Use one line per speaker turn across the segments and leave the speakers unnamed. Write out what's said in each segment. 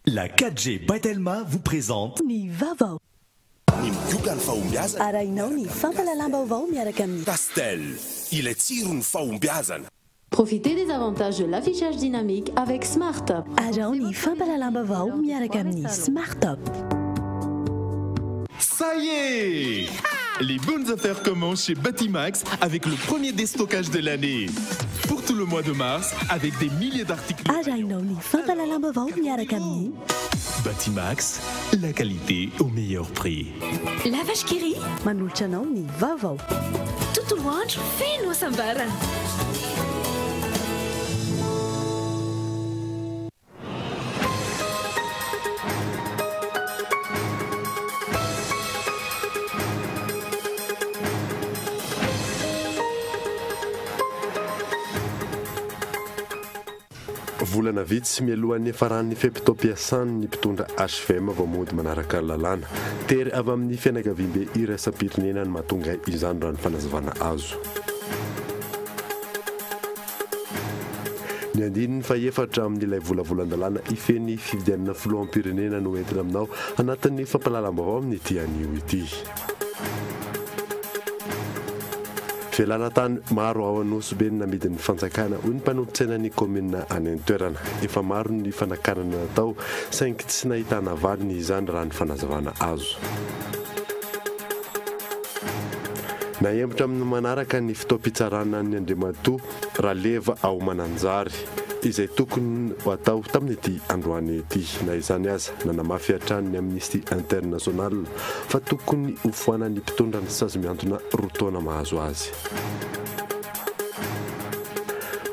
La 4G by Telma vous présente.
Ny vaovao.
Ny migoka ny fahombiazana.
Arahinao ny fampahalalam-baovao miaraka amin'ny.
Castel, ilay tsiron'ny fahombiazana.
Profitez des avantages de l'affichage dynamique avec SmartUp.
Araho ny fampahalalam-baovao miaraka amin'ny SmartUp.
Ça y est! Les bonnes affaires commencent chez Batimax avec le premier déstockage de l'année. Pour tout le mois de mars, avec des milliers d'articles.
Arahinao ny fampahalalam-baovao miaraka amin'ny.
Batimax, la qualité au meilleur prix.
La Vache qui rit.
Manolotra anao ny vaovao.
Tontolo andro feno hasambarana.
Volana vitsy mialohan'ny hiafaran'ny fe-potoam-piasan'ny mpitondra HVM vao mody manaraka lalàna. Tery avy amin'ny fianakaviambe iraisam-pirenena no mahatonga izany raha ny fanazavana azo. Ny andininy fahefatra amin'ilay volavolan-dalàna hifehy ny fifidianana filoham-pirenena no entina aminao anatin'ny fampahalalam-baovao amin'ity anio ity. Velaran-tany maro ao Anosibe no namidin'ny fanjakana, hoy ny mpanolotsainan'ny kaominina any an-toerana. Efa maro ny fanakanana natao, saingy tsy nahitana valiny izany raha ny fanazavana azo. Nahemotra amin'ny manaraka ny fotoam-pitsarana an'i Andriamatoa Raleva ao Mananjary, izay tokony ho atao tamin'ity androany ity. Na izany aza, nanamafy hatrany ny Amnesty International fa tokony hofoanan'ny mpitondra ny sazy mihantona roa taona mahazo azy.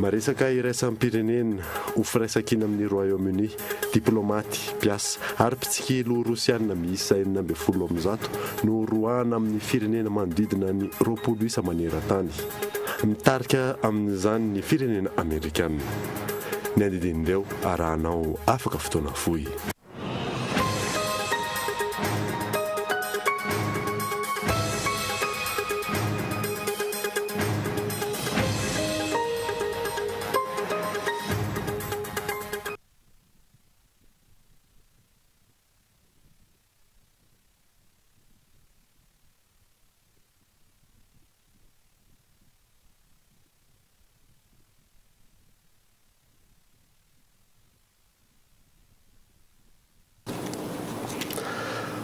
Maresaka iraisam-pirenena ho firaisankina amin'i Royaume-Uni, diplaomaty, mpiasa ary mpitsikilo rosiana miisa 116 no roahana amin'ny firenena manodidina ny 20 isa maneran-tany. Mitarika amin'izany ny firenena amerikana. Ny andidin'ireo arahanao afaka fotoana fohy.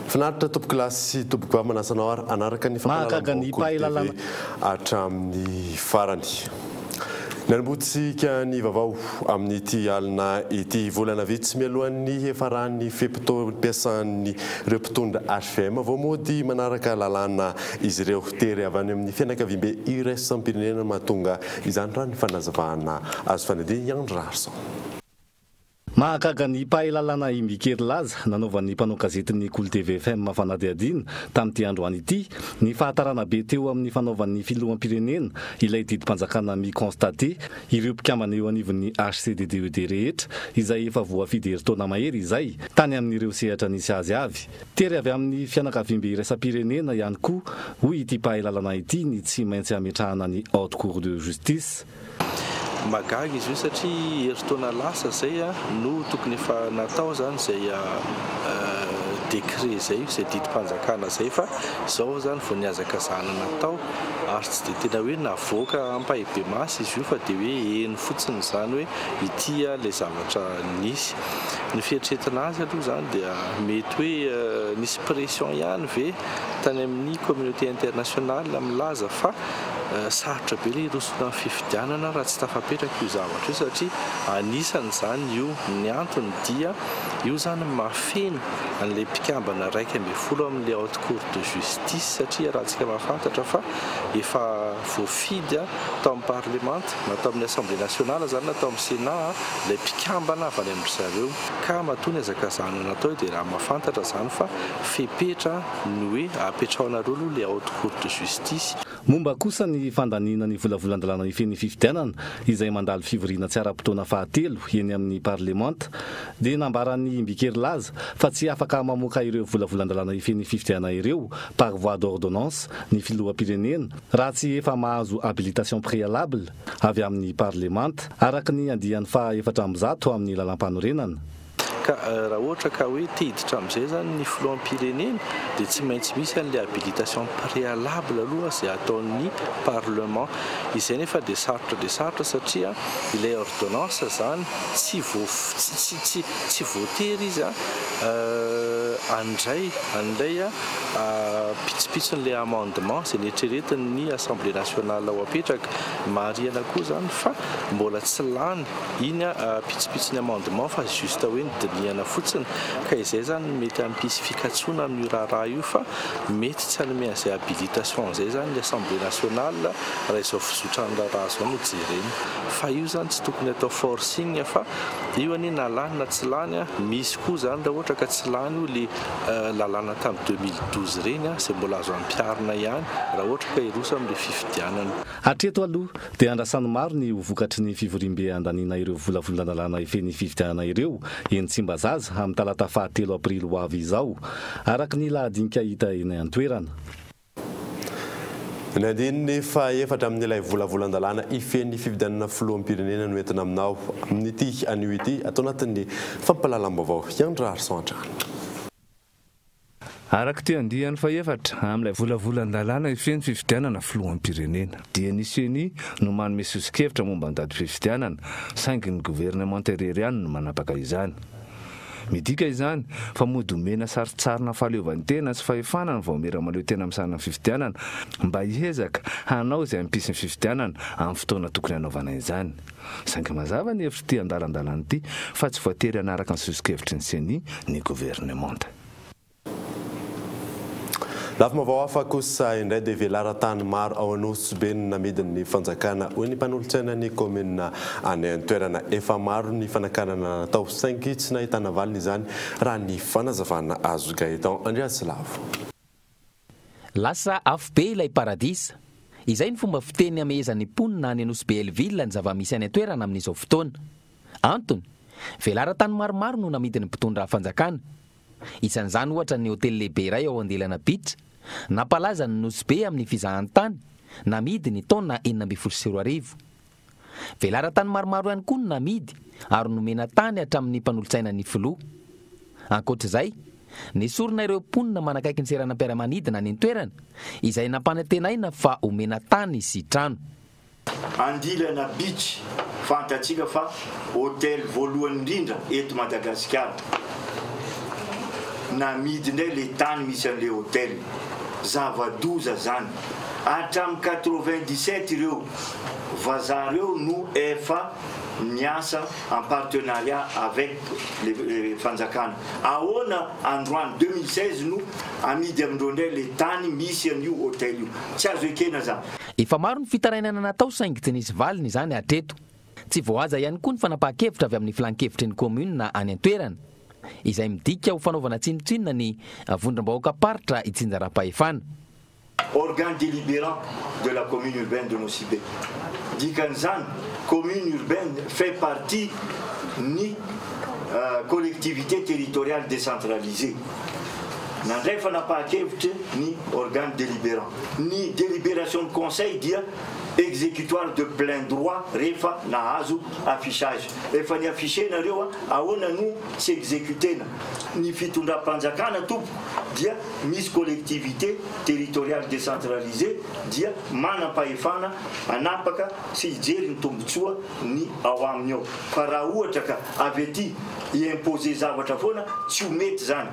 Finaritra tompokolahy sy tompokovavy manasa anao ary hanaraka ny
Mahagaga ny
fampahalalam-baovao
mpahay
Kolo TV
lalàna.
hatramin'ny farany. Nanombohantsika ny vaovao amin'ity alina ity. Volana vitsy mialohan'ny hiafaran'ny fe-potoam-piasan'ireo mpitondra HVM vao mody manaraka lalàna izy ireo. Tery avy any amin'ny fianakaviambe iraisam-pirenena no mahatonga izany raha ny fanazavana azo fanadihadiana i Andry Raharison.
Mahagaga ny mpahay lalàna Imbiky Herilaza nanaovan'ny mpanao gazetin'ny Kolo TV FM fanadihadiana tamin'ity androany ity ny fahatarana be teo amin'ny fanaovan'ny filoham-pirenena ilay didim-panjakana mi-constater ireo mpikambana eo anivon'ny HCDDED rehetra izay efa voafidy herintaona mahery izay tany amin'ireo sehatra nisy azy avy. Tery avy amin'ny fianakaviambe iraisam-pirenena ihany koa hoy ity mpahay lalana ity ny tsy maintsy hametrahana ny Haute Cour de Justice.
Mahagaga izy io satria herintaona lasa izay no tokony efa natao izany izay décret izay, izay didim-panjakana izay fa izao izany vao nihazakazahana natao ary tsy dia tena hoe navoaka ampahibemaso izy io fa dia hoe heno fotsiny izany hoe ity ilay zavatra nisy. Ny fieritreretina azy aloha izany dia mety hoe nisy pression ihany ve tany amin'ny communauté internationale milaza fa Sarotra be ilay hirosoana amin'ny fifidianana raha tsy tafapetraka io zavatra io satria anisan'izany io. Ny antony dia io izany mahafeno an'ilay mpikambana 11 amin'ilay Haute Cour de Justice satria iarahantsika mahafantatra fa efa voafidy tao amin'ny parlemanta na tao amin'ny Assemblée nationale izany na tao amin'ny Sénat ilay mpikambana avy any amin-dry zareo. Ka matoa ny hazakazahana natao dia raha mahafantatra izany fa fepetra ny hoe apetraonareo aloha ilay Haute Cour de Justice.
Momba kosa ny fandaniana ny volavolan-dalàna hifehy ny fifidianana izay mandalo fivoriana tsy ara-potoana fahatelo eny amin'ny parlemanta dia nambaran'i Imbiki Herilaza fa tsy afaka mamoaka ireo volavolan-dalàna hifehy ny fifidianana ireo par voie d'ordonnance ny filoham-pirenena raha tsy efa mahazo habilitation préalable avy amin'ny parlemanta araka ny andiany faha 104 amin'ny lalàmpanorenana.
Ka raha ohatra ka hoe te hiditra amin'izay izany ny filoham-pirenena dia tsy maintsy misy an'ilay habilitation préalable aloha izay ataon'ny parlement. Izay nefa dia sarotra dia sarotra satria ilay ordonnance izany tsy tsy tsy tsy voatery izy handray an'ilay pitsopitson'ilay amendement izay neritreretin'ny Assemblée nationale ho apetraka. Marihana koa izany fa mbola tsy lany iny pitsopitson'ny amendement fa juste hoe nodinihana fotsiny ka izay izany no mety hampisy fikatsoana amin'io raharaha io fa mety tsy hanome an'izay habilitation izay izany ny Assemblée nationale raha izao fizotran'ny raharaha izao no jerena. Fa io izany tsy tokony atao forcing fa io anie na lany na tsy lany, misy koa izany raha ohatra ka tsy lany io le lalàna tamin'ny 2012 ireny izay mbola azo ampiharina ihany raha ohatra ka hiroso amin'ilay fifidianana.
Hatreto aloha dia andrasan'ny maro ny ho vokatry ny fivoriambe handaniana ireo volavolan-dalàna hifehy ny fifidianana ireo eny Tsimbazaza amin'ny talata fahatelo aprily ho avy izao, araka ny lahadinika hita eny an-toerana.
Ny andininy fahaefatra amin'ilay volavolan-dalàna hifehy ny fifidianana filoham-pirenena no entina aminao amin'ity anio ity ato anatin'ny fampahalalam-baovao. Hiandry Raharison hatrany.
Araka ity andiany fahefatra amin'ilay volavolan-dalàna hifehy ny fifidianana filoham-pirenena, dia ny Ceni no manome soso-kevitra momba ny datim-pifidianana, saingy ny governemanta irery ihany no manapaka izany. Midika izany fa mody omena sarintsarina fahaleovantena sy fahefana ny vaomiera mahaleo tena misahana ny fifidianana mba hihezaka hanao izay hampisy ny fifidianana amin'ny fotoana tokony hanaovana izany. Saingy mazava ny hevitr'ity andalan-dalàna ity fa tsy voatery hanaraka ny soso-kevitry ny Ceni ny governemanta.
Lafim-baovao hafa kosa indray dia velaran-tany maro ao Anosibe no namidin'ny fanjakana, hoy ny mpanolotsainan'ny kaominina any an-toerana. Efa maro ny fanakanana natao saingy tsy nahitana valiny izany raha ny fanazavana azo. Gaëtan Andriantsilavo.
Lasa afobe ilay paradisa. Izay ny fomba fiteny hamehezan'ny mponina any Anosibe Hell-Ville ny zava-misy any an-toerana amin'izao fotoana. Antony, velaran-tany maromaro no namidin'ny mpitondra fanjakana. Isan'izany ohatra ny hotely lehibe iray ao Andelana Beach, nampalaza ny Nosy Be amin'ny fizahantany, namidy ny taona 2016. Velaran-tany maromaro ihany koa no namidy ary nomena tany hatramin'ny mpanolotsainan'ny filoha. Ankoatra izay, nesorina ireo mponina manakaiky ny seranam-piaramanidina any an-toerana, izay nampanantenaina fa homena tany sy trano.
Andilana Beach, fantatsika fa hotel voalohany indrindra eto Madagasikara. Namidy indray le tany misy an'le hotel. Zava-doza zany. Hatramin'ny 97 ireo vazaha reo no efa niasa en partenariat avec le fanjakana. Ahoana androany 2016 no amidy amindreo indray le tany misy an'io hotel io. Tsy azo ekena zany.
Efa maro ny fitarainana natao saingy tsy nisy valiny izany hatreto. Tsy voahaja ihany koa ny fanapahan-kevitra avy amin'ny filan-kevitry ny kaominina any an-toerana, izay midika ho fanaovana tsinontsinona ny vondrom-bahoakam-paritra itsinjaram-pahefana.
Organe délibérant de la commune urbaine de Nosy Be. Dikan'izany, commune urbaine fait partie ny collectivité territoriale décentralisée. Nandray fanapahan-kevitra ny organe délibérant. Ny délibération ny conseil dia exécutoire de plein droit rehefa nahazo affichage. Efa ni-afficher nareo ahoana no tsy exécuter-na? Ny fitondram-panjakana tompoko dia misy collectivité territoriale décentralisée dia manam-pahefana hanapaka sy hijery ny tombotsoa ny ao aminy ao. Fa raha ohatra ka avy aty hi-imposer zavatra foana tsy ho mety zany.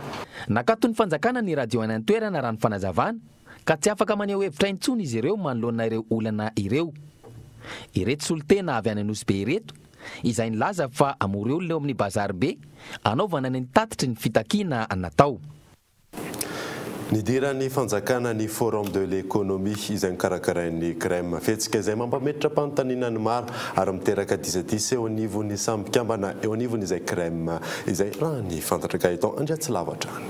Nakaton'ny fanjakana ny radio any an-toerana raha ny fanazavana ka tsy afaka maneho hevitra intsony izy ireo manoloana ireo olana ireo. Ireto solontena avy any Anosibe ireto izay nilaza fa hamory olona eo amin'ny Bazary be hanaovana ny tatitry ny fitakiana natao.
Nidiran'ny fanjakana ny Forum de l'économie izay nokarakarain'ny CREM. Fihetsika izay mampametra-panontaniana ny maro ary miteraka disadisa eo anivon'ny samy mpikambana eo anivon'izay CREM izay raha ny fantatra. Gaëtan Andriatsilavo hatrany.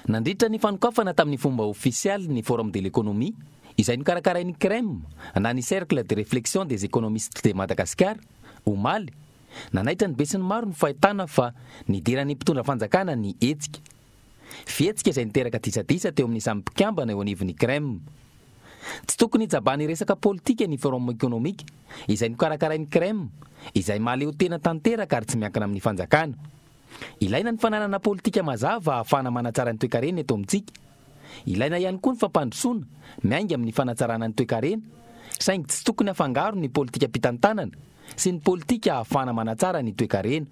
Nandritra ny fanokafana tamin'ny fomba ofisialy ny Forum de l'économie izay nokarakarain'ny CREM na ny Cercle de réflexion des économistes de Madagascar, omaly, nanaitra ny besinimaro ny fahitana fa nidiran'ny mpitondra fanjakana ny hetsika. Fihetsika izay niteraka disadisa teo amin'ny samy mpikambana eo anivon'ny CREM. Tsy tokony hitsabahana resaka politika ny forum économique izay nokarakarain'ny CREM, izay mahaleo tena tanteraka ary tsy miankina amin'ny fanjakana. Ilaina ny fananana politika mazava ahafahana manatsara ny toekarena eto amintsika. Ilaina ihany koa ny fampandrosoana miainga amin'ny fanatsarana ny toekarena, saingy tsy tokony hafangaro ny politikam-pitantanana sy ny politika ahafahana manatsara ny toekarena.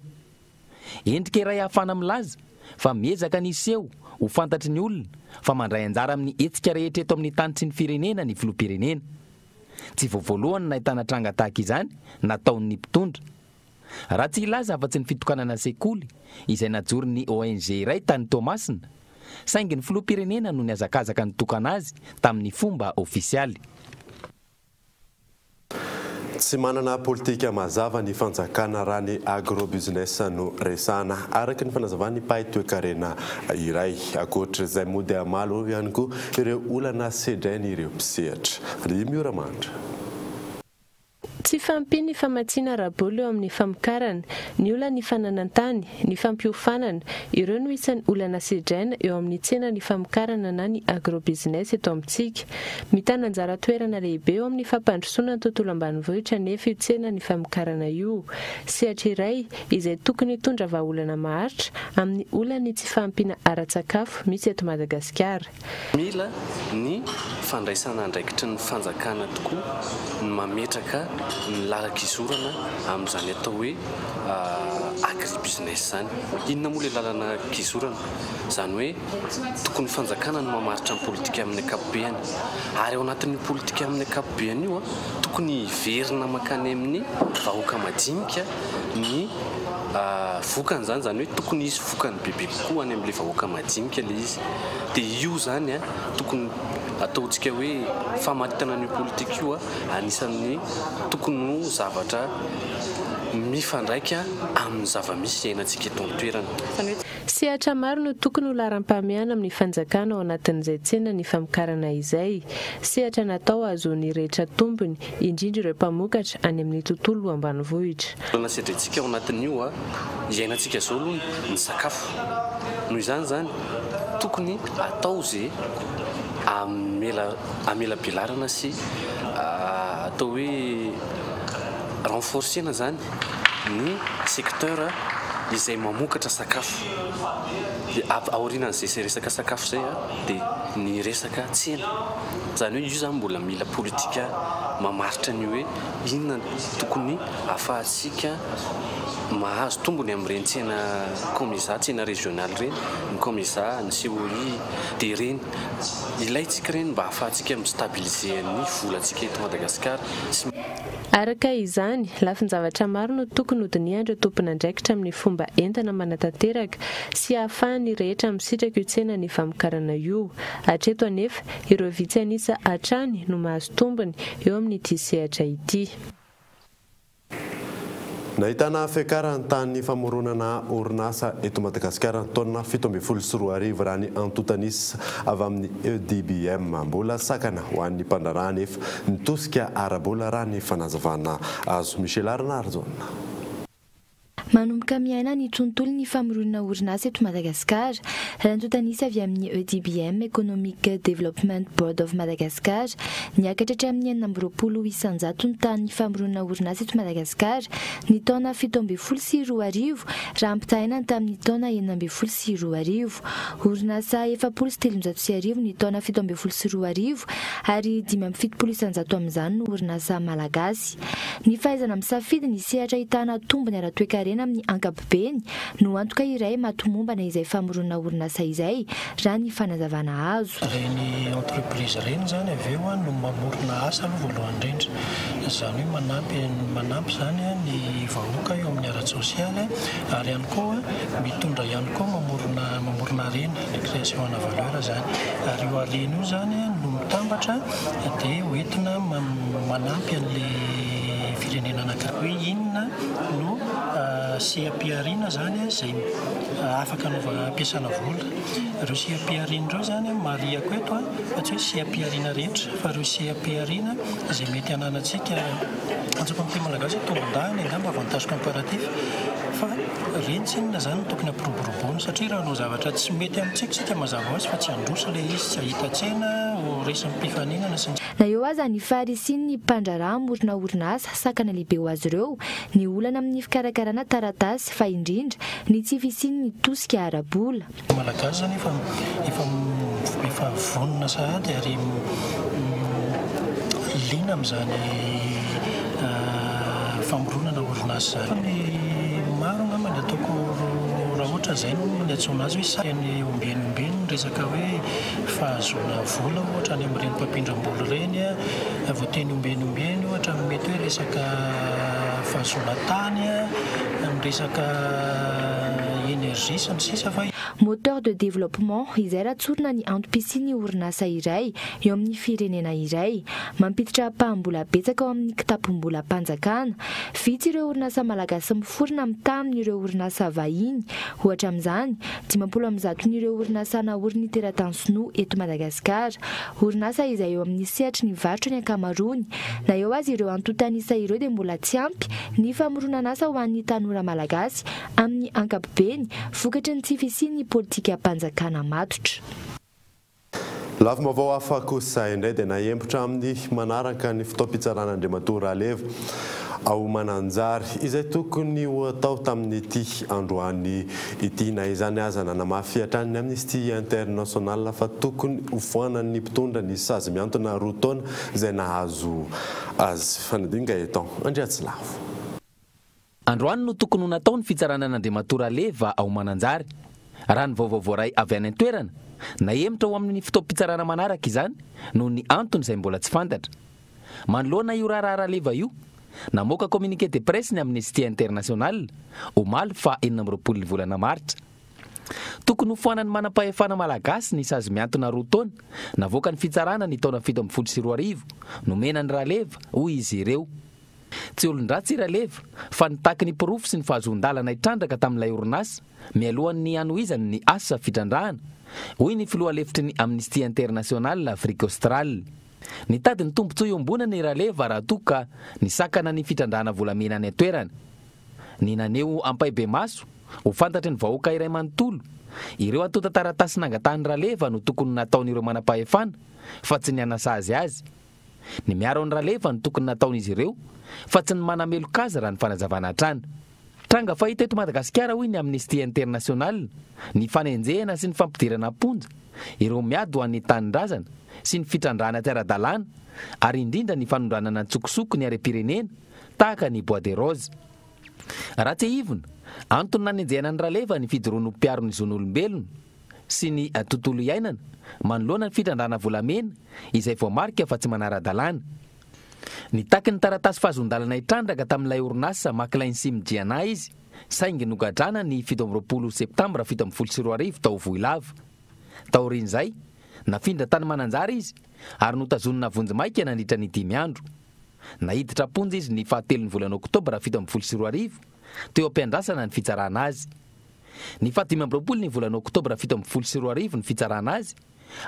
Endrika iray ahafahana milaza fa miezaka ny hiseho ho fantatry ny olona fa mandray anjara amin'ny hetsika rehetra eto amin'ny tany sy ny firenena ny filoham-pirenena. Tsy vao voalohany no nahitana tranga tahaka izany nataon'ny mpitondra. Raha tsy hilaza afa-tsy ny fitokanana sekoly izay najoron'ny ONG iray tany Toamasina, saingy ny filoham-pirenena no nihazakazaka nitokana azy tamin'ny fomba ofisialy.
Tsy manana politika mazava ny fanjakana raha ny agrobusiness no resahana, araka ny fanazavan'ny mpahay toekarena iray. Ankoatra izay moa dia maro ihany koa ireo olana sedrain'ireo mpisehatra. Ry Mioramandra.
Tsy fahampian'ny famatsiana ara-bola eo amin'ny famokarana, ny olan'ny fananan-tany, ny fampiofanana, ireo no isan'ny olana sedraina eo amin'ny tsenan'ny famokarana na ny agrobusiness eto amintsika. Mitana anjara toerana lehibe eo amin'ny fampandrosoana ny tontolo ambanivohitra anefa io tsenan'ny famokarana io. Sehatra iray izay tokony hitondra vahaolana maharitra amin'ny olan'ny tsy fahampiana ara-tsakafo misy eto Madagasikara.
Mila ny fandraisana andraikitry ny fanjakana tokoa ny mametraka ny lalan-kizorana amin'izany atao hoe agribusiness izany. Inona moa ilay lalana kizorana? Izany hoe tokony ny fanjakana no mamaritra ny politika amin'ny ankapobeny. Ary ao anatin'io politika amin'ny ankapobeny io, tokony hiverina mankany amin'ny vahoaka madinika ny vokany izany, izany hoe tokony hisy vokany bebe kokoa any amin'ilay vahoaka madinika ilay izy. Dia io izany an, tokony ataontsika hoe famaritana an'io politika io an, anisan'ny tokony ho zavatra mifandraika amin'ny zava-misy iainantsika eto an-toerana.
Sehatra maro no tokony ho laharam-pahamehana amin'ny fanjakana ao anatin'izay tsena ny famokarana izay. Sehatra natao hahazoan'ny rehetra tombony, indrindra ireo mpamokatra any amin'ny tontolo ambanivohitra.
Olana sedraintsika ao anatin'io iainantsika izao aloha ny sakafo. Noho izany izany, tokony atao izay hamela hamelabelarana sy atao hoe renforcer-na izany ny secteur izay mamokatra sakafo. Dia aorianan'izay resaka sakafo izay dia ny resaka tsena. Izany hoe io izany mbola mila politika mamaritra ny hoe inona no tokony ahafahantsika mahazo tombony amin'ireny tsena Comisa, tsena régional ireny, ny Comisa, ny COI, dia ireny. Ilaintsika ireny mba ahafahantsika mi-stabiliser ny volantsika eto Madagasikara sy.
Araka izany, lafin-javatra maro no tokony hodinihan'ireo tompon'andraikitra amin'ny fomba entina manatanteraka sy ahafahan'ny rehetra misitraka io tsenan'ny famokarana io. Hatreto anefa, ireo vitsy an'isa hatrany no mahazo tombony eo amin'ity sehatra ity.
Nahitana fiakaran'ny tahan'ny famoronana orinasa eto Madagasikara ny taona 2017 raha ny antontan'isa avy amin'ny EDBM. Mbola sakana ho an'ny mpandraharaha anefa ny tosika ara-bola raha ny fanazavana azo. Michel Arnarzona.
Manomboka miaina ny tontolon'ny famoronana orinasa eto Madagasikara. Raha ny antontan'isa avy amin'ny EDBM, Economic Development Board of Madagascar, niakatra hatramin'ny 26% ny tahan'ny famoronana orinasa eto Madagasikara ny taona 2017 raha ampitahaina ny tamin'ny taona 2016. Orinasa 1340 ny taona 2017 ary 75% amin'izany no orinasa malagasy. Ny fahaizana misafidy ny sehatra ahitana tombony ara-toekarena amin'ny ankapobeny no antoka iray mahatomombana izay famoronana orinasa izay, raha ny fanazavana azo.
Ireny entreprise ireny izany avy eo no mamorona asa aloha voalohany indrindra. Izany hoe manampy manampy izany ny vahoaka eo amin'ny ara-tsosialy ary ihany koa mitondra ihany koa mamorona mamorona harena, ny création ana valeur izany. Ary io harena io izany no mitambatra dia hoentina manampy an'ilay firenena anankiray hoe inona no seha-pihariana izany izay afaka anaovana ampiasana vola. Ireo seha-pihariana ireo izany marihako eto fa tsy hoe seha-pihariana rehetra fa ireo seha-pihariana izay mety hananantsika antsoiko amin'ny teny malagasy hoe tombondahiny angamba avantage comparatif fa ireny tsinona izany no tokony hampiroboroboana satria raha hanao zavatra tsy mety amintsika isika mazava ho azy fa tsy handroso ilay izy, tsy hahita tsena. no resin'ny mpifaninana sy ny.
Na eo aza ny faharisian'ny mpandraharaha hamorona orinasa, sakana lehibe ho azy ireo ny olana amin'ny fikarakarana taratasy fa indrindra ny tsy fisian'ny tosika ara-bola.
Ny Malagasy izany efa efa efa vonona sahady ary liana amin'izany famoronana orinasa izany. Ny maro angamba ny ataoko raha ohatra izay no niantsoana azy hoe sahy ny ombieny ombieny ny resaka hoe fahazoana vola ohatra any amin'ireny mpampindram-bola ireny, voateny ombieny ombieny ohatra ny mety hoe resaka fahazoana tany, ny resaka énergie sy ny sisa fa.
Moteur de développement, izay raha tsorina ny antom-pisian'ny orinasa iray eo amin'ny firenena iray. Mampiditra ampaham-bola betsaka ao amin'ny kitapom-bolam-panjakana. Vitsy ireo orinasa malagasy miforona mitaha amin'ireo orinasa vahiny. Ohatra amin'izany, 50 amin'zaton'ireo orinasa naorin'ny teratany sinoa eto Madagasikara. Orinasa izay eo amin'ny sehatry ny varotra ny ankamaroany. Na eo aza ireo antontan'isa ireo dia mbola tsy ampy ny famoronan'asa ho an'ny tanora malagasy amin'ny ankapobeny, vokatry ny tsy fisian'ny politikam-panjakana matotra.
Lafim-baovao hafa kosa indray dia nahembotra amin'ny manaraka ny fotoam-pitsarana Andriamatoa Raleva ao Mananjary izay tokony ho atao tamin'ity androany ity. Na izany aza nanamafy hatrany ny Amnesty International fa tokony hofoanan'ny mpitondra ny sazy mihantona 2 taona izay nahazo azy. Fanadino Gaëtan Andriatsilavo.
Androany no tokony ho natao ny fitsarana an'Andriamatoa Raleva ao Mananjary. Raha ny vaovao voaray avy any an-toerana, nahemotra ho amin'ny fotoam-pitsarana manaraka izany noho ny antony izay mbola tsy fantatra. Manoloana io raharaha Raleva io, namoaka communiqué de presse ny Amnesty International, omaly faha 26 ny volana martsa. Tokony hofoanan'ny manam-pahefana malagasy ny sazy mihantona 2 taona navoakan'ny fitsarana ny taona 2017 nomena an'i Raleva, hoy izy ireo. Tsy olon-dratsy i Raleva fa nitaky ny porofo sy ny fahazoan-dalana hitrandraka tamin'ilay orinasa mialohan'ny hanohizany ny asa fitrandrahana, hoy ny filoha lefitry ny Amnesty International Afrique Australe. Nitady ny tombontsoa iombonana i Raleva raha toa ka nisakana ny fitrandrahana volamena any an-toerana. Ny naneho ampahibemaso ho fantatry ny vahoaka iray manontolo ireo antontan-taratasy nangatahan'i Raleva no tokony nataon'ireo manam-pahefana fa tsy ny hanasazy azy. Ny miaro an'i Raleva no tokony nataon'izy ireo fa tsy ny manameloka azy raha ny fanazavana hatrany. Tranga fahita eto Madagasikara hoy ny Amnesty International ny fanenjehana sy ny fampidirana am-ponja ireo miady ho an'ny tanindrazana sy ny fitrandrahana tsy ara-dalàna ary indrindra ny fanondranana an-tsokosoko ny harem-pirenena tahaka ny bois de rose. Raha tsiahivina, antony nanenjehana an'i Raleva ny fijoroany ho mpiaro ny zon'olombelona sy ny tontolo iainana manoloana ny fitrandrahana volamena izay voamarika fa tsy manara-dalàna. Nitaky ny taratasy fahazoan-dalana hitrandraka tamin'ilay orinasa Maclain Sim Giana izy saingy nogadrana ny 27 septambra 2017 tao Vohilava. Taorian'izay, nafindra tany Mananjary izy ary notazonina vonjimaika nandritra ny dimy andro. Naiditra am-ponja izy ny fahatelon'ny volana oktobra 2017 teo am-piandrasana ny fitsarana azy. Ny faha 25 ny volana oktobra 2017 ny fitsarana azy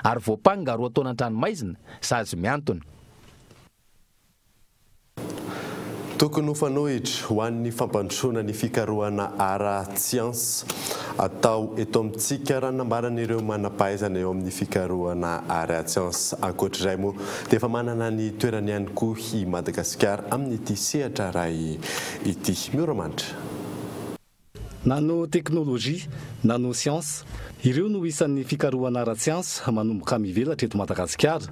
ary voampanga 2 taona an-tranomaizina sazy mihantona.
Tokony ho fanohitra ho an'ny fampandrosoana ny fikarohana ara-tsiansa atao eto amintsika raha nambaran'ireo manam-pahaizana eo amin'ny fikarohana ara-tsiansa. Ankoatr'izay moa dia efa manana ny toerany ihany koa i Madagasikara amin'ity sehatra iray ity. Miora-manitra.
Nanoteknolojia, nanosiansa, ireo no isan'ny fikarohana ara-tsiansa manomboka mivelatra eto Madagasikara.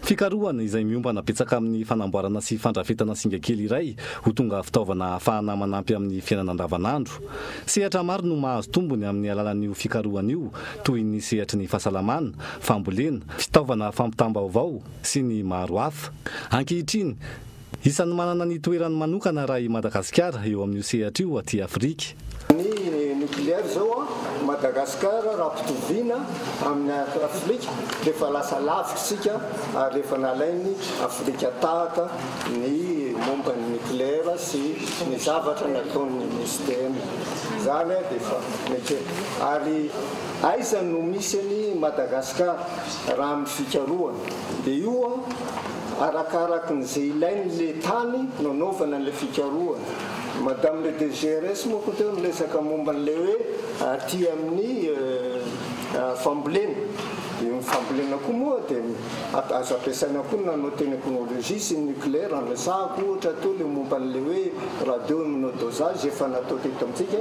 Fikarohana izay miompana betsaka amin'ny fanamboarana sy fandrafetana singa kely iray ho tonga fitaovana ahafahana manampy amin'ny fiainana andavanandro. Sehatra maro no mahazo tombony amin'ny alalan'io fikarohana io toy ny sehatry ny fahasalamana, fambolena, fitaovana fampitam-baovao sy ny maro hafa. Ankehitriny, Isan'ny manana ny toerany manokana raha i Madagasikara eo amin'io sehatra io aty Afrika.
Ny nucléaire izao Madagascar raha ampitoviana amin'ny Afrika dia efa lasa lavitra isika ary efa nalain'i Afrika tahaka ny momba ny nucléaire sy ny zavatra nataon'ny MSTM izany dia efa nekena ary aiza no misy an'i Madagascar raha amin'ny fikarohana dia io Arakaraky ny ze ilainy le tany no anaovana an'le fikarohana. Madame le DGRS moa ko teo niresaka momba an'le hoe aty amin'ny fambolena. Eo amin'ny fambolena koa moa dia azo ampiasaina koa ny nanotechnologie sy ny nucléaire noresahako ohatra teo ilay momba an'ilay hoe radio immunodosage efa natao teto amintsika.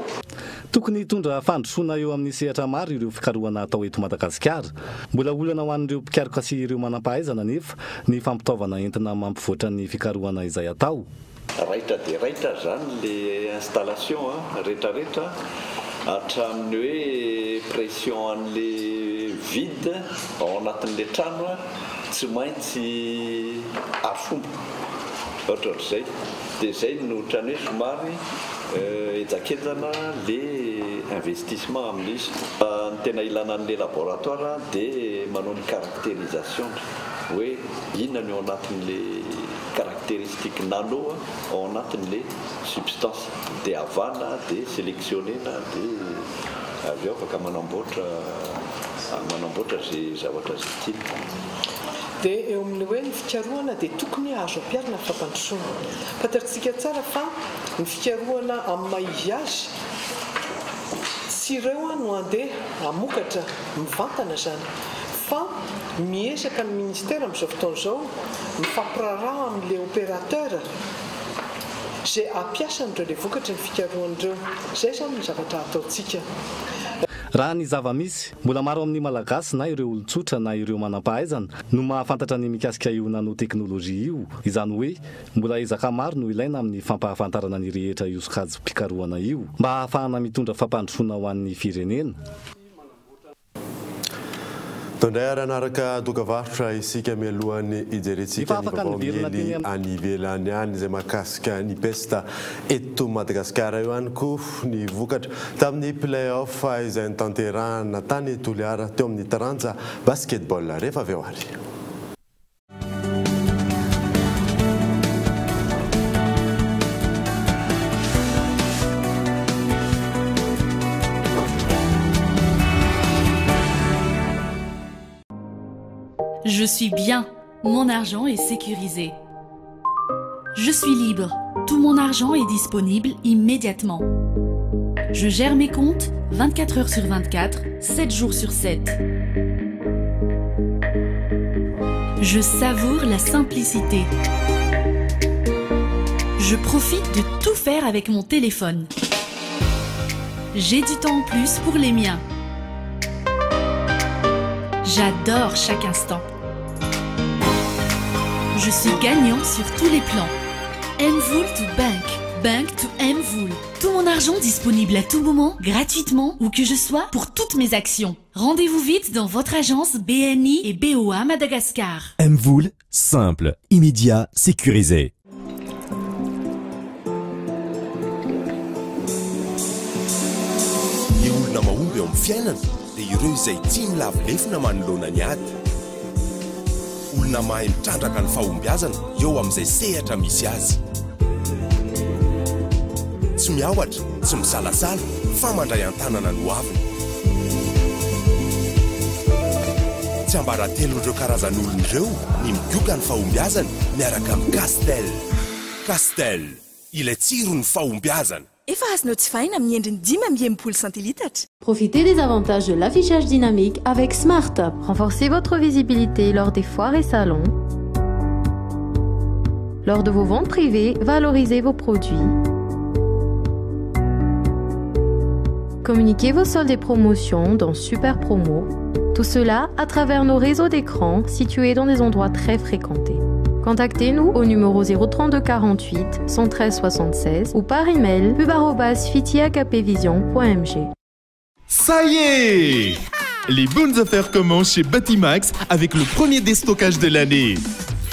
Tokony hitondra fandrosoana eo amin'ny sehatra maro ireo fikarohana atao eto Madagasikara. Mbola olana ho an'ireo mpikaroka sy ireo manampahaizana anefa ny fampitaovana entina mampivoatra ny fikarohana izay atao.
Raitra dia raitra zany le installation a, retraretra hatramin'ny hoe pression an'le vide ao anatin'le trano a, tsy maintsy arifomba, ohatrohatr'izay, dia zay no ohatran'ny hoe somary henjakenjana le investissement amin'le izy. Ny tena ilana an'le laboratoire dia manao ny caractérisation hoe inona ny ao anatin'le caractéristique nano ao anatin'le substance dia avana dia selectionner-na dia avy eo afaka manamboatra manamboatra ze zavatra ze tiana.
Dia eo amin'ny hoe ny fikarohana dia tokony azo ampiharina ny fampandrosoana. Fantatsika tsara fa ny fikarohana amin'ny maha izy azy tsy ireo no handeha hamokatra mivantana izany fa miezaka ny ministera amin'izao fotoana izao mifampiraharaha amin'ilay opérateur izay hampiasa an'ireo ilay vokatry ny fikarohana ireo. Izay izany ny zavatra ataontsika.
Raha ny zava-misy, mbola maro amin'ny Malagasy na ireo olon-tsotra na ireo manam-pahaizana no mahafantatra ny mikasika io nanoteknolojia io, izany hoe mbola ezaka maro no ilaina amin'ny fampahafantarana ny rehetra io sokajim-pikarohana io mba hahafahana mitondra fampandrosoana ho an'ny firenena.
Tao indray ary hanaraka dokavarotra isika mialohan'ny hijerentsika
Efa
ny
afaka
vaovao
niverina
miely
teny amin'ny.
any ivelany any izay mahakasika ny pesta eto Madagasikara. Eo ihany koa ny vokatra tamin'ny play-off izay notanterahana tany Toliara teo amin'ny taranja basketball rehefa avy eo ary.
Je suis bien, mon argent est sécurisé. Je suis libre, tout mon argent est disponible immédiatement. Je gère mes comptes 24 heures sur 24, 7 jours sur 7. Je savoure la simplicité. Je profite de tout faire avec mon téléphone. J'ai du temps en plus pour les miens. J'adore chaque instant. Je suis gagnant sur tous les plans. MVola to Bank. Bank to MVola. Tout mon argent disponible à tout moment, gratuitement, où que je sois, pour toutes mes actions. Rendez-vous vite dans votre agence BNI et BOA Madagascar.
MVola, simple, immédiat, sécurisé.
Ny olona mahomby eo amin'ny fiainana dia ireo izay tsy milavo lefona manoloana ny ady. Olona mahay mitrandraka ny fahombiazana eo amin'izay sehatra misy azy. Tsy miahotra, tsy misalasala fa mandray an-tanana ny hoaviny. Tsiambaratelon'ireo karazan'olona ireo ny migoka ny fahombiazana miaraka amin'ny Castel. Castel, ilay tsiron'ny fahombiazana.
Efa azonao jifaina amin'ny endriny 65 centilitatra.
Profitez des avantages de l'affichage dynamique avec SmartUp. Renforcez votre visibilité lors des foires et salons. Lors de vos ventes privées, valorisez vos produits. Communiquez vos soldes et promotions dans Super Promo. Tout cela à travers nos réseaux d'écrans situés dans des endroits très fréquentés. Contactez-nous au numéro 032 48 113 76 ou par email pub@fitiakpvision.mg.
Ça y est! Les bonnes affaires commencent chez Batimax avec le premier déstockage de l'année.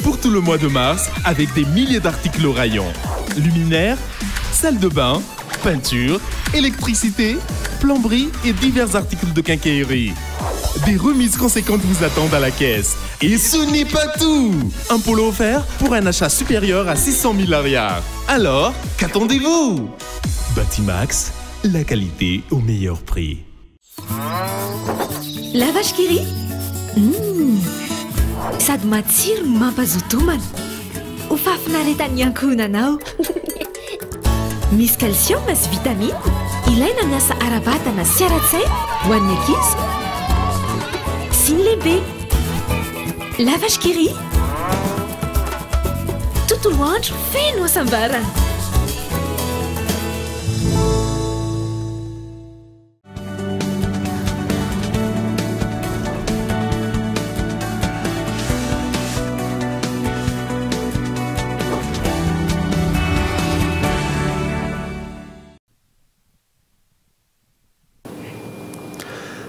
Pour tout le mois de mars, avec des milliers d'articles au rayon. Luminaires, salle de bain, peinture, électricité, plomberie et divers articles de quincaillerie. Des remises conséquentes vous attendent à la caisse. Et ce n'est pas tout! Un polo offert pour un achat supérieur à 600 000 ariary. Alors, qu'attendez-vous? Batimax, la qualité au meilleur prix.
La vache qui rit? Sady matsiro no mampazoto homana. Ho fahafinaretan'ny ankohonanao. Misy calcium sy vitamine ilaina miasa ara-batana sy ara-tsaina ho an'ny ankizy. sy ny lehibe. La Vache qui rit, tontolo andro feno hasambarana.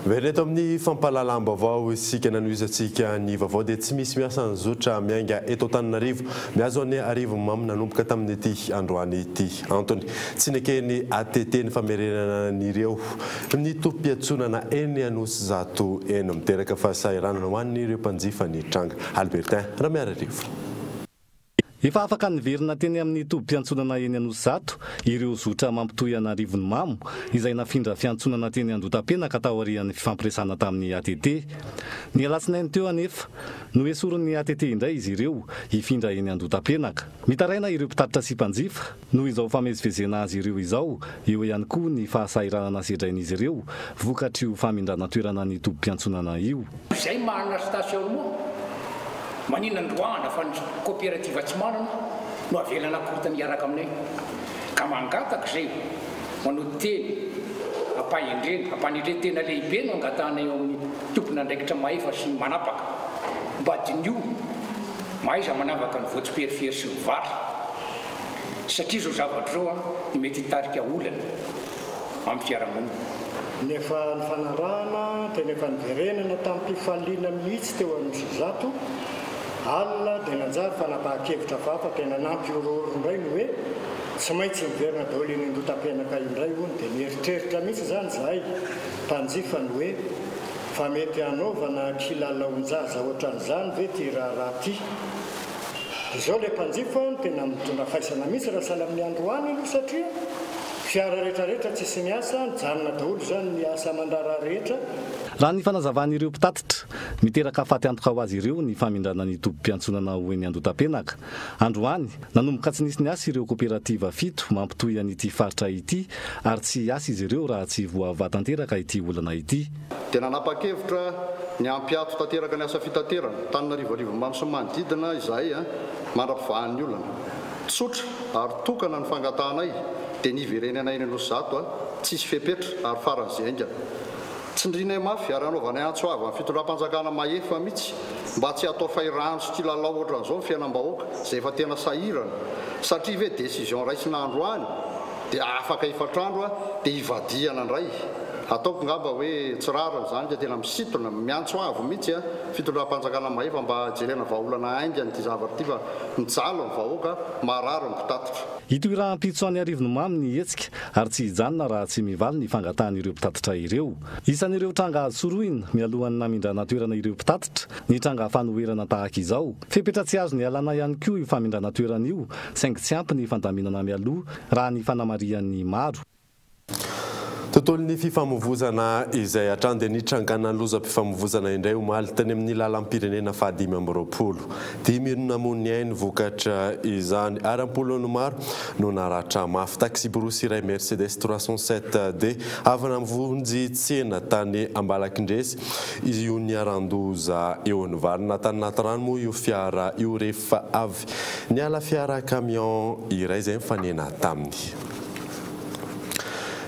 Miverina eto amin'ny fampahalalam-baovao isika nanohizantsika ny vaovao dia tsy misy miasa ny zotra miainga eto Antananarivo mihazo an'i Arivonimamo nanomboka tamin'ity androany ity. Antony, tsy neken'ny ATT ny famerenana an'ireo ny tobim-piantsonana eny Anosizato eny. Miteraka fahasahiranana ho an'ireo mpanjifa ny tranga. Albertin Ramiararivo.
Efa afaka niverina teny amin'ny tobim-piantsonana eny Anosizato ireo zotra mampitohy an'Arivonimamo izay nafindra fiantsonana teny Andotapenaka taorian'ny fifampiresahana tamin'ny ATT. Ny alatsinainy teo anefa, noesorin'ny ATT indray izy ireo hifindra eny Andotapenaka. Mitaraina ireo mpitatitra sy mpanjifa noho izao famezivezena azy ireo izao, eo ihany koa ny fahasahiranana sedrain'izy ireo vokatr'io famindrana toerana ny tobim-piantsonana io.
Izay manana stationnement, maninona androahana fa ny coopérative tsy manana no avela anakorontana hiaraka aminay. Ka mangataka izay manao teny ampahendrena, ampanetren-tena lehibe no angatahanay eo amin'ny tompon'andraikitra mahefa sy ny manapaka. Mba diniho, mahaiza manavaka ny voatsiperifery sy ny vary. Satria izao zavatra izao no mety hitarika olana. amin'ny fiarahamonina.
Ny efa nifanarahana dia ny efa niverenana tamim-pifaliana mihitsy teo Anosizato alina dia nanjary fanapahan-kevitra hafahafa tena nampihorohoro indray ny hoe tsy maintsy miverina daholo eny Andotapenaka indray hono dia nieritreritra mihitsy izany izahay mpanjifa ny hoe fa mety hanaovana kilalaon-jaza ohatran'izany ve ity raharaha ity? Izao ilay mpanjifa no tena mitondra faisana mihitsy raha sahala amin'ny androany aloha satria fiara rehetra rehetra tsisy miasa, nijanona daholo izany ny asa aman-draharaha rehetra.
Raha ny fanazavan'ireo mpitatitra, miteraka faty antoka ho azy ireo ny famindrana ny tobim-piantsonana ho eny Andotapenaka. Androany, nanomboka tsy nisy niasa ireo koperativa fito mampitohy an'ity faritra ity ary tsy hiasa izy ireo raha tsy voavaha tanteraka ity olana ity.
Dia nanapa-kevitra ny hampiato tanteraka ny asa fitaterana, Antananarivo Arivonimamo sy ny manodidina, izahay mandra-pivahan'ny olana. Tsotra ary tokana ny fangatahanay dia ny hiverenanay eny Anosizato, tsisy fepetra ary faran'izay haingana. Tsindrinay mafy ary anaovanay antso avo amin'ny fitondram-panjakana mahefa mihitsy mba tsy hatao fahirano sy kilalao ohatran'izao ny fiainam-bahoaka izay efa tena sahirana satria ve décision raisina androany dia afaka efatr'andro dia hivadihana indray. Ataoko ngamba hoe tsy rariny izany ka tena misintona, miantso avo mihitsy a, fitondram-panjakana mahefa mba jerena vahaolana haingana ity zavatra ity fa mijaly ny vahoaka, marary ny mpitatitra.
Hitohy rahampitso any Arivonimamo ny hetsika ary tsy hijanona raha tsy mivaly ny fangatahan'ireo mpitatitra ireo. Isan'ireo tranga azo sorohina mialohan'ny namindrana toerana ireo mpitatitra ny tranga fanoherana tahaka izao. Fepetra tsy azo nialana ihany koa io famindrana toerana io saingy tsy ampy ny fandaminana mialoha raha ny fanamarihan'ny maro.
Tontolon'ny fifamoivozana izay hatrany dia nitrangana lozam-pifamoivozana indray omaly teny amin'ny lalam-pirenena faha-25. Dimy no namoy ny ainy vokatra izany ary am-polony maro no naratra mafy. Taksiborosy iray Mercedes 307 D avy namonjy tsena tany Ambalakindresy io niharan-doza io. Nivarina tany anaty rano moa io fiara io rehefa avy niala fiara camion iray izay nifanena taminy.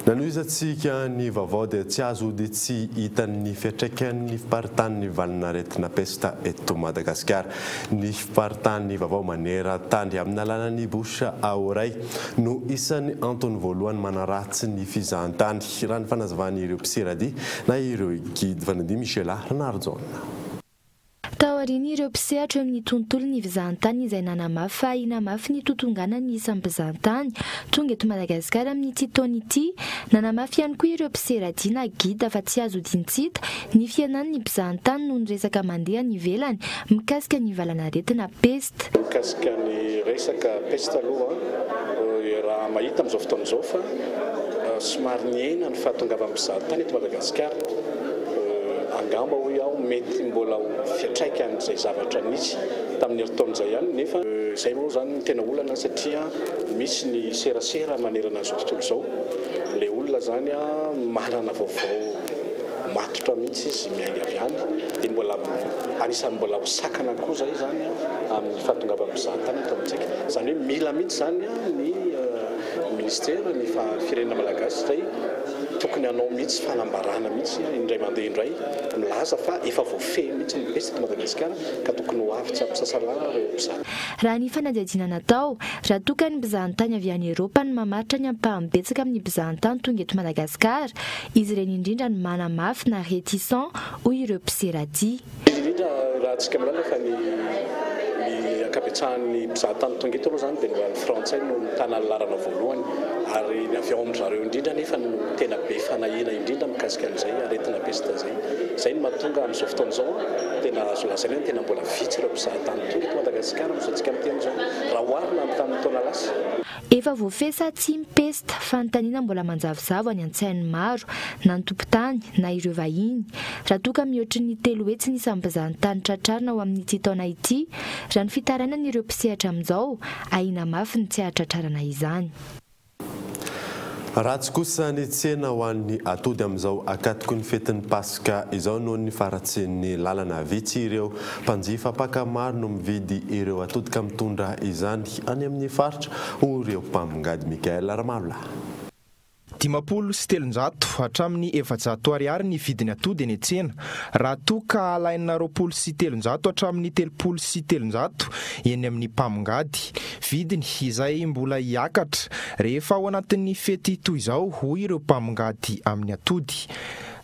Nanohizantsika ny vaovao dia tsy azo ody tsy hita ny fiantraikan'ny fiparitahan'ny valin'aretina pesta eto Madagasikara. Ny fiparitahan'ny vaovao maneran-tany amin'ny alalan'ny bouche à oreille no isan'ny antony voalohany manaratsy ny fizahantany, raha ny fanazavan'ireo mpiseradia na ireo guide Vanadi Michela Ranarijaona.
Taorian'ireo mpisehatra eo amin'ny tontolon'ny fizahantany izay nanamafy fa hinamafy ny totonganan'ny isan'ny mpizahantany tonga eto Madagasikara amin'ity taona ity, nanamafy ihany koa ireo mpiseradia na guide fa tsy azo odian-tsy hita ny fihenan'ny mpizahantany noho ny resaka mandeha any ivelany mikasika ny valanaretina pesta.
Mikasika ny resaka pesta aloha, raha mahita amin'izao fotoana izao fa somary nihena ny fahatongavan'ny mpizahatany eto Madagasikara. Angamba hoy aho mety mbola ho fiantraikan'izay zavatra nisy tamin'ny herintaona izay ihany nefa izay moa izany no tena olana satria misy ny serasera manerana an'izao tontolo izao. Ilay olona izany manana vaovao. matotra mihitsy izy miainga avy any dia mbola anisan'ny mbola ho sakana koa izay izany amin'ny fahatongavan'ny mpizahatany eto amintsika. Izany hoe mila mihitsy izany ny minisitera, ny firenena malagasy izay tokony hanao mihitsy fanambarana mihitsy indray mandeha indray milaza fa efa voafehy mihitsy ny pesta eto Madagasikara ka tokony ho avy tsy ampisasalana ireo mpizaha.
Raha ny fanadihadiana natao, raha toa ka ny mpizahantany avy any Eropa no mamaritra ny ampahany betsaka amin'ny mpizahantany tonga eto Madagasikara, izy ireny indrindra no manamafy na réticent, hoy ireo mpiseradia.
Indrindra indrindra raha antsika milaza fa ny ny ankabetsahan'ny mpizahatany tonga eto aloha izany dia mbola ny frantsay no mitana ny laharana voalohany ary ny avy ao amin-dry zareo indrindra anefa no tena be fanahiana indrindra mikasika an'izay aretina pesta izay. Izay no mahatonga amin'izao fotoana izao tena azo lazaina hoe tena mbola vitsy ireo mpizahatany tonga eto Madagasikara amin'izao antsika miteny izao raha oharina amin'ny tamin'ny taona lasa.
Efa voafehy sa tsia ny pesta? Fanontaniana mbola manjavozavo any an-tsain'ny maro, na ny tompon-tany, na ireo vahiny. Raha toa ka mihoatry ny 300 ny isan'ny mpizahantany tratrarina ho amin'ity taona ity, raha ny fitarainan'ireo mpisehatra amin'izao, ahiana mafy ny tsy hahatratrarana izany.
Ratsy kosa ny tsena ho an'ny atody amin'izao akatoky ny fetin'ny Paska izao noho ny faharatsian'ny lalana. Vitsy ireo mpanjifa mpaka maro no mividy ireo atody ka mitondra izany any amin'ny faritra, hoy ireo mpamongady. Michael Ramalolahy.
350 hatramin'ny 400 ariary ny vidin'ny atody eny an-tsena, raha toa ka alaina 320 hatramin'ny 330 eny amin'ny mpamongady. Vidiny izay mbola hiakatra rehefa ao anatin'ny fety toy izao, hoy ireo mpamongady amin'ny atody.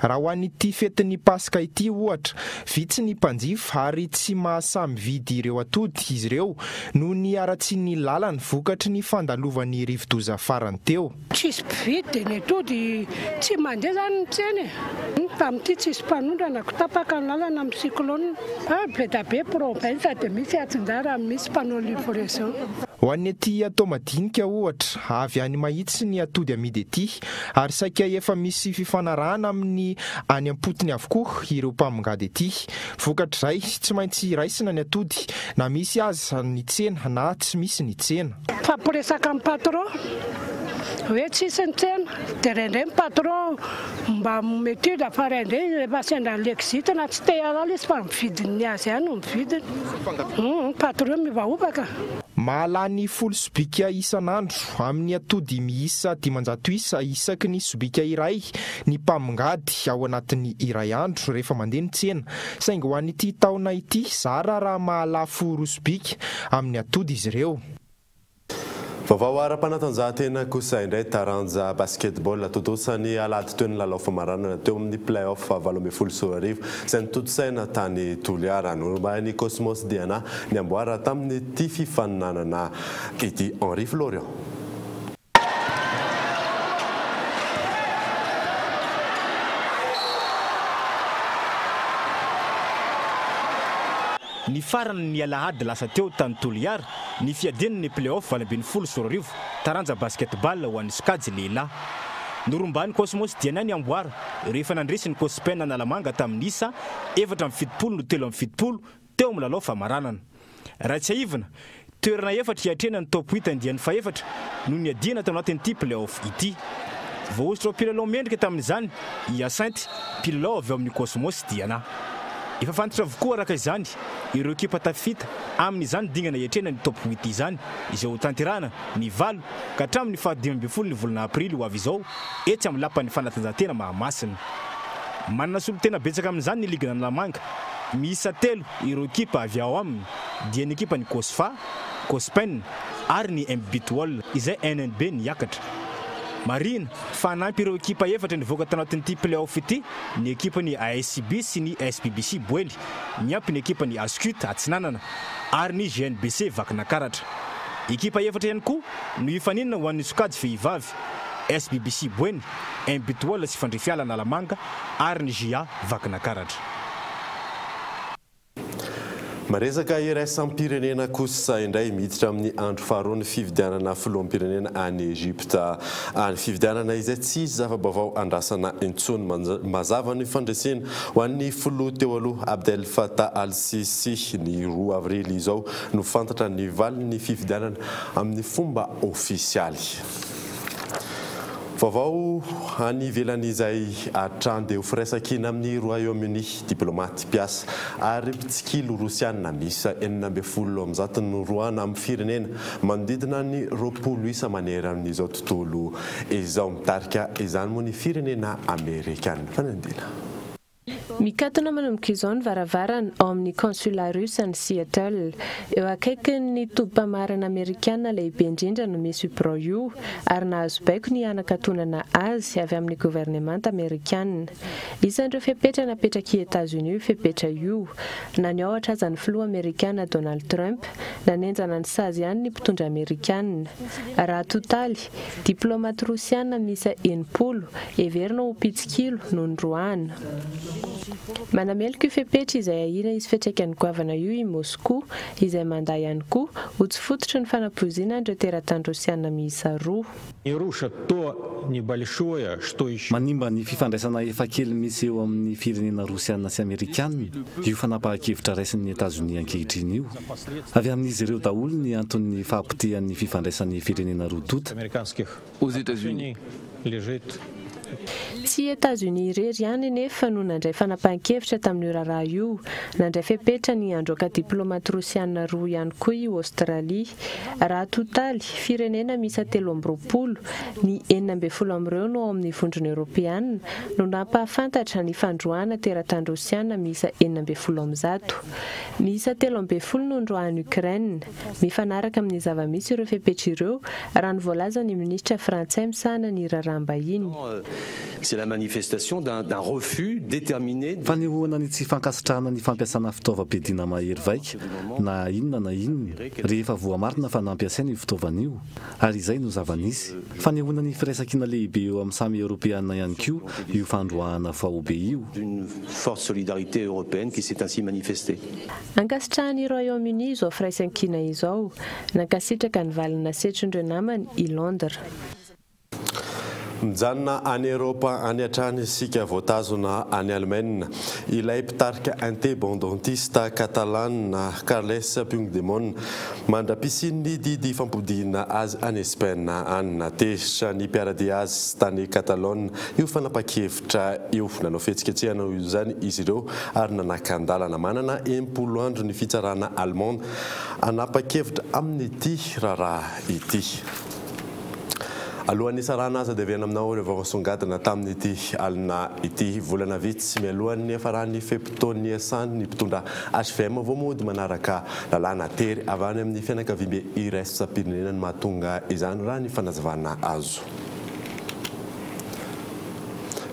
Raha ho an'ity fetin'ny Paska ity, ohatra, vitsy ny mpanjifa ary tsy mahasahy mividy ireo atody izy ireo noho ny haratsian'ny lalana vokatry ny fandalovan'ny rivodoza farany teo.
Tsisy mpividy dia ny atody tsy mandeha izany ny tsena e! Tamin'ity tsisy mpanondrana ko tapaka ny lalana amin'ny cyclone. Be da be province dia misy atsinjara misy mpanao livraison.
Ho an'ny aty Toamadinika, ohatra, avy any Mahitsy ny atody amidy ety ary saika efa misy fifanarahana amin'ny any am-potony avokoa ireo mpamongady ety. Vokatr'izay, tsy maintsy raisina ny atody na misy aza ny tsena na tsy misy ny tsena.
Mifampiresaka amin'ny patron hoe tsisy ny tsena dia indraindray ny patron mba mi-étude fa indraindray rehefa sendra ny l'exit na tsy te hialala izy fa ny vidiny azy ihany no mividiny. Ny patron miovaova ka.
Mahalany folo sobika isan'andro amin'ny atody miisa 500 isa isaky ny sobika iray ny mpamongady ao anatin'ny iray andro rehefa mandeha ny tsena. Saingy ho an'ity taona ity, zara raha mahalafo roa sobika amin'ny atody izy ireo.
Vaovao ara-panatanjahantena kosa indray, taranja basketball, tontosa ny alahady teo ny lalao famaranana teo amin'ny play-off 2018 izay notontosaina tany Toliara. Norombahin'ny Cosmos Diana ny amboara tamin'ity fifaninanana ity. Henri Florian.
Nifarana ny alahady lasa teo tany Toliara ny fiadiana ny play-off 2018 taranja basket-ball ho an'ny sokajy lehilahy. Norombahin'ny Cosmos Diana ny amboara rehefa nandresy ny Cospen Analamanga tamin'ny isa 74 no 73 teo amin'ny lalao famaranana. Raha tsiahivina, toerana efatra hiatrehana ny top huit andiany fahefatra no niadiana tao anatin'ity play-off ity. Voahosotra ho mpilalao mendrika tamin'izany i Hyacinthe, mpilalao avy ao amin'ny Cosmos Diana. Efa fantatra avokoa araka izany ireo ekipa tafita amin'izany dingana hiatrehana ny top huit izany, izay hotanterahana ny valo ka hatramin'ny faha 15 ny volana aprily ho avy izao etsy amin'ny lapan'ny fanatanjahantena Mahamasina. Manana solontena betsaka amin'izany ny ligin'Analamanga. Miisa telo ireo ekipa avy ao aminy dia ny ekipan'ny Cosfa, Cospen ary ny MBitwall izay NNB niakatra. Marihina fa hanampy ireo ekipa efatra nivoaka tanatin'ity play-off ity ny ekipan'ny ASCB sy ny SBBC Boeny miampy ny ekipan'ny Ascut Atsinanana ary ny GNBC Vakinakaratra. Ekipa efatra ihany koa no hifaninana ho an'ny sokajy vehivavy, SBBC Boeny, MBitwall sy Fandrifiala Analamanga ary ny JA Vakinakaratra.
Maresaka iraisam-pirenena kosa indray miditra amin'ny andro faharoa ny fifidianana filoham-pirenena any Egypta any. Fifidianana izay tsy hisy zava-baovao andrasana intsony. Mazava ny fandresena ho an'ny filoha teo aloha Abdel Fattah al-Sisi. Ny roa avrily izao no fantatra ny valin'ny fifidianana amin'ny fomba ofisialy. Vaovao any ivelany izay hatrany dia ho firaisankina amin'ny Royaume-Uni, diplaomaty, mpiasa ary mpitsikilo rosiana miisa 116 no roahana amin'ny firenena manodidina ny 20 isa maneran'izao tontolo izao. Mitarika izany moa ny firenena amerikana. Fanadihadiana.
Mikatona manomboka izao ny varavarana ao amin'ny Consulat russe any Seattle. Eo akaikin'ny tobim-pamarana amerikana lehibe indrindra no misy io birao io, ary nahazo baiko ny hanakatonana azy avy amin'ny governemanta amerikana. Isan'ireo fepetra napetrak'i Etazonia io fepetra io. Na niahotra aza ny filoha amerikana Donald Trump, nanenjana ny sazy ihany ny mpitondra amerikana. Raha atotaly, Diplaomaty rosiana miisa 60, heverina ho mpitsikilo, no noroahana. Manameloka io fepetra izay ahiana hisy fiantraikany goavana io i Moskoa, izay mandà ihany koa ho tsy fototry ny fanapoizinana ireo teratany rosiana miisa roa.
Manimba ny fifandraisana efa kely misy eo amin'ny firenena rosiana sy amerikana io fanapahan-kevitra raisin'ny Etazonia ankehitriny io. Avy amin'izy ireo daholo ny anton'ny fahapotehan'ny fifandraisan'ny firenena roa tonta.
Tsy i Etazonia irery ihany anefa no nandray fanapahan-kevitra tamin'io raharaha io. Nandray fepetra ny handroaka diplaomaty rosiana roa ihany koa i Aostralia. Raha atotaly, firenena miisa 23, ny 16 amin'ireo no ao amin'ny Vondrona Eoropeana, no nampahafantatra ny fandroahana teratany rosiana miisa 116. Miisa 13 no noroahan'i Ukraine. Mifanaraka amin'ny zava-misy ireo fepetra ireo, raha ny voalazan'ny minisitra frantsay misahana ny raharaham-bahiny.
C'est la manifestation d'un refus déterminé.
Fanehoana ny tsy fankasitrahana ny fampiasana fitaovam-piadiana mahery vaika na inona na inona rehefa voamarina fa nampiasaina io fitaovana io, ary izay no zava-nisy. Fanehoana ny firaisankina lehibe eo amin'ny samy Eoropeana ihany koa io fandroahana faobe io.
D'une forte solidarité européenne qui s'est ainsi manifestée.
Ankasitrahan'i Royaume-Uni izao firaisankina izao. Nankasitraka ny valiny nasetrin'ireo namany i Londres.
Mijanona any Eropa any hatrany isika, voatazona any Alemaina ilay mpitarika independantista Catalana Carles Puigdemont mandra-pisian'ny didy fampodiana azy any Espaina any. Natezitra ny mpiara-dia azy tany Catalogne io fanapahan-kevitra io. Nanao fihetsiketsehana ho izany izy ireo ary nanakan-dalana. Manana 60 andro ny fitsarana Allemande hanapa-kevitra amin'ity raharaha ity. Alohan'ny hisarahana aza dia averina aminao ireo vaovao songadina tamin'ity alina ity. Volana vitsy mialohan'ny hiafaran'ny fe-potoan'ny niasany ny mpitondra hvm vao mody manaraka lalàna tery avy any amin'ny fianakaviambe iraisam-pirenena no mahatonga izany raha ny fanazavana azo.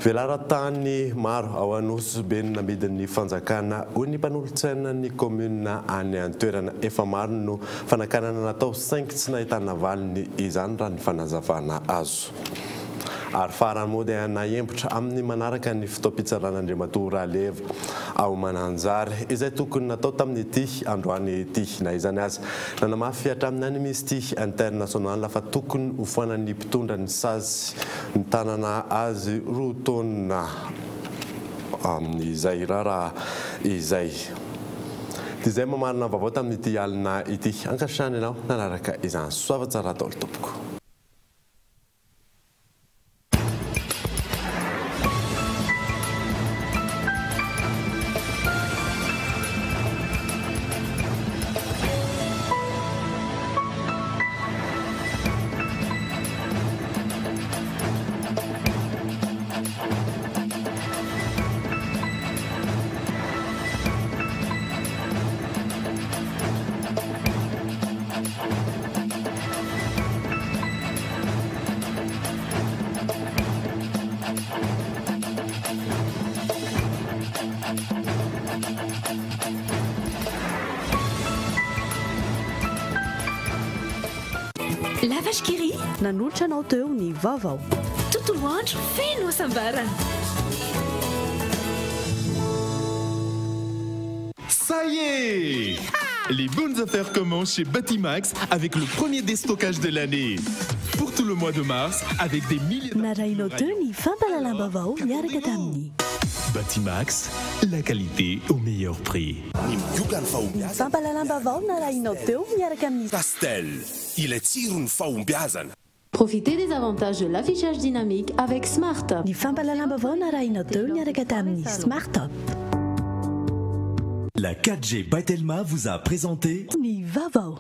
Velaran-tany maro ao Anosibe no namidin'ny fanjakana, hoy ny mpanolotsainan'ny kaominina any an-toerana. Efa maro no fanakanana natao saingy tsy nahitana valiny izany raha ny fanazavana azo. Ary farany moa dia nahembotra amin'ny manaraka ny fotoam-pitsarana Andriamatoa Raleva ao Mananjary izay tokony natao tamin'ity androany ity. Na izany aza, nanamafy hatramin'ny Amnesty International fa tokony hofoanan'ny mpitondra ny sazy nitanana azy roa taona amin'izay raharaha izay. Dia izay mamarana ny vaovao tamin'ity alina ity. Ankasitrahana ianao nanaraka izany. Soava tsara daholo tompoko.
La Vache qui rit
Nanolotra anao teo ny vaovao.
Tontolo andro feno hasambarana.
Ça y est! Les bonnes affaires commencent chez Batimax avec le premier déstockage de l'année. Pour tout le mois de mars, avec des milliers
Narahinao teo ny fampahalalam-baovao niaraka tamin'ny.
Batimax, la qualité au meilleur prix.
Ny migoka ny
Ny
fahombiazana.
fampahalalam-baovao narahinao teo miaraka amin'ny.
Pastel, ilay tsiron'ny fahombiazana.
Profitez des avantages de l'affichage dynamique avec Smart.
Ny fampahalalam-baovao narahina teo niaraka tamin'ny Smart Up.
La 4G by Telma vous a présenté
Ny vaovao.